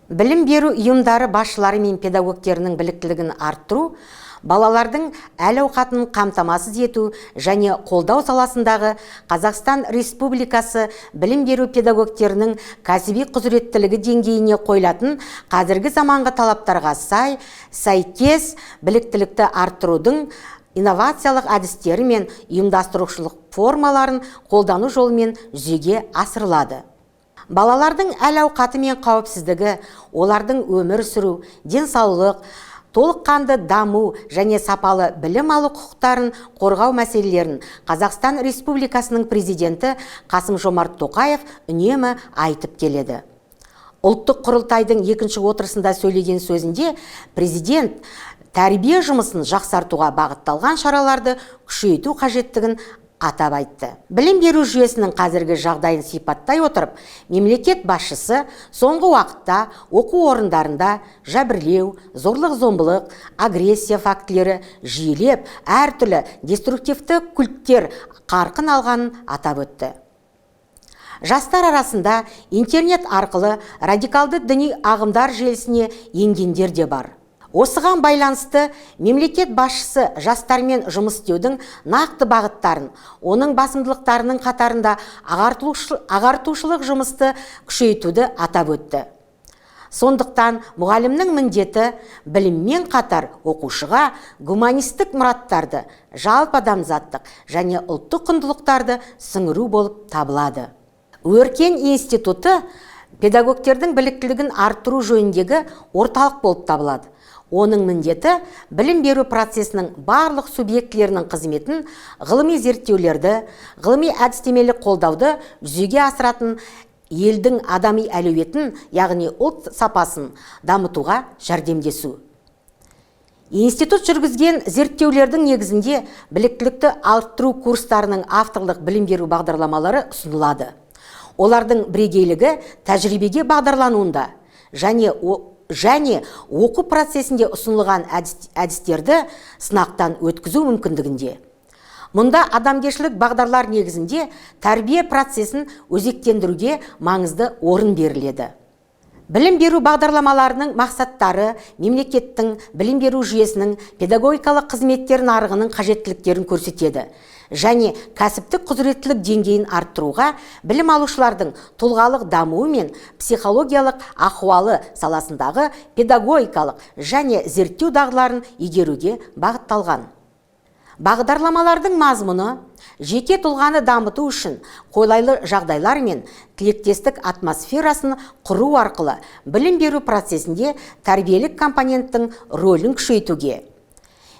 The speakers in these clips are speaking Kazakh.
Білім беру ұйымдары басшылары мен педагогтерінің біліктілігін арттыру балалардың әл-ауқатын қамтамасыз ету және қолдау саласындағы Қазақстан Республикасы білім беру педагогтерінің кәсіби құзыреттілігі деңгейіне қойылатын қазіргі заманғы талаптарға сай сәйкес біліктілікті арттырудың инновациялық әдістері мен ұйымдастырушылық формаларын қолдану жолымен жүзеге асырылады. Балалардың әл-ауқаты мен қауіпсіздігі, олардың өмір сүру, денсаулық, толыққанды даму және сапалы білім алу құқықтарын қорғау мәселелерін Қазақстан Республикасының президенті Қасым-Жомарт Тоқаев үнемі айтып келеді. Ұлттық құрылтайдың екінші отырысында сөйлеген сөзінде президент тәрбие жұмысын жақсартуға бағытталған шараларды күшейту қажеттігін атап айтты. Білім беру жүйесінің қазіргі жағдайын сипаттай отырып, мемлекет басшысы соңғы уақытта оқу орындарында жәбірлеу, зорлық-зомбылық, агрессия фактілері жиілеп, әртүрлі деструктивті культтер қарқын алғанын атап өтті. Жастар арасында интернет арқылы радикалды діни ағымдар желісіне енгендер де бар. Осыған байланысты мемлекет басшысы жастармен жұмыс істеудің нақты бағыттарын, оның басымдылықтарының қатарында ағартушылық жұмысты күшейтуді атап өтті. Сондықтан мұғалімнің міндеті біліммен қатар оқушыға гуманистік мұраттарды, жалпы адамзаттық және ұлттық құндылықтарды сіңіру болып табылады. Өркен институты педагогтердің біліктілігін арттыру жөніндегі орталық болып табылады. Оның міндеті білім беру процесінің барлық субъектілерінің қызметін, ғылыми зерттеулерді, ғылыми әдістемелік қолдауды жүзеге асыратын елдің адами әлеуетін, яғни ұлт сапасын дамытуға жәрдемдесу. Институт жүргізген зерттеулердің негізінде біліктілікті арттыру курстарының авторлық білім беру бағдарламалары ұсынылады. Олардың бірегейлігі тәжірибеге бағдарлануында және оқу процесінде ұсынылған әдістерді сынақтан өткізу мүмкіндігінде. Мұнда адамгершілік бағдарлар негізінде тәрбие процесін өзектендіруге маңызды орын беріледі. Білім беру бағдарламаларының мақсаттары мемлекеттің білім беру жүйесінің педагогикалық қызметтер нарығының қажеттіліктерін көрсетеді және кәсіптік құзыреттілік деңгейін арттыруға, білім алушылардың тұлғалық дамуы мен психологиялық ахуалы саласындағы педагогикалық және зерттеу дағдыларын игеруге бағытталған. Бағдарламалардың мазмұны жеке тұлғаны дамыту үшін қолайлы жағдайлар мен тілектестік атмосферасын құру арқылы білім беру процесінде тәрбиелік компоненттің рөлін күшейтуге,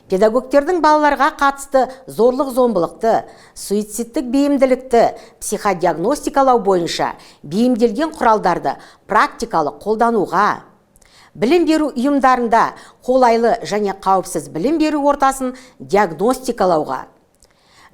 педагогтердің балаларға қатысты зорлық-зомбылықты, суицидтік бейімділікті психодиагностикалау бойынша бейімделген құралдарды практикалық қолдануға, білім беру ұйымдарында қолайлы және қауіпсіз білім беру ортасын диагностикалауға,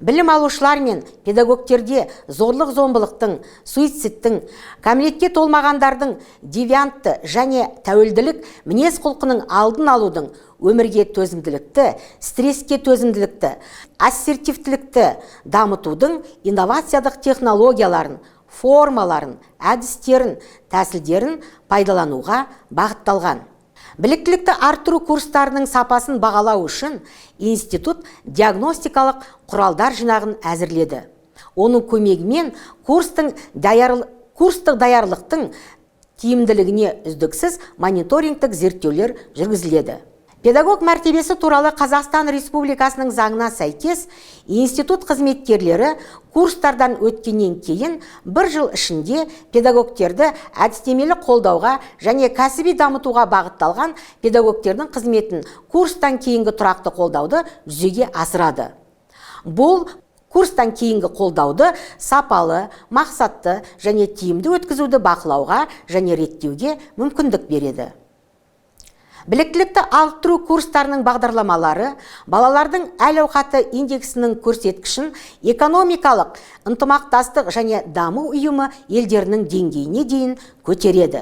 білім алушылар мен педагогтерде зорлық-зомбылықтың, суицидтің, кәмелетке толмағандардың девиантты және тәуелділік мінез-құлқының алдын алудың өмірге төзімділікті, стресске төзімділікті, ассертивтілікті дамытудың инновациялық технологияларын, формаларын, әдістерін, тәсілдерін пайдалануға бағытталған. Біліктілікті арттыру курстарының сапасын бағалау үшін институт диагностикалық құралдар жинағын әзірледі. Оның көмегімен курстық даярлықтың тиімділігіне үздіксіз мониторингтік зерттеулер жүргізіледі. Педагог мәртебесі туралы Қазақстан Республикасының заңына сәйкес, институт қызметкерлері курстардан өткеннен кейін бір жыл ішінде педагогтерді әдістемелік қолдауға және кәсіби дамытуға бағытталған педагогтердің қызметін курстан кейінгі тұрақты қолдауды жүзеге асырады. Бұл курстан кейінгі қолдауды сапалы, мақсатты және тиімді өткізуді бақылауға және реттеуге мүмкіндік береді. Біліктілікті арттыру курстарының бағдарламалары балалардың әл-ауқаты индексінің көрсеткішін экономикалық ынтымақтастық және даму ұйымы елдерінің деңгейіне дейін көтереді.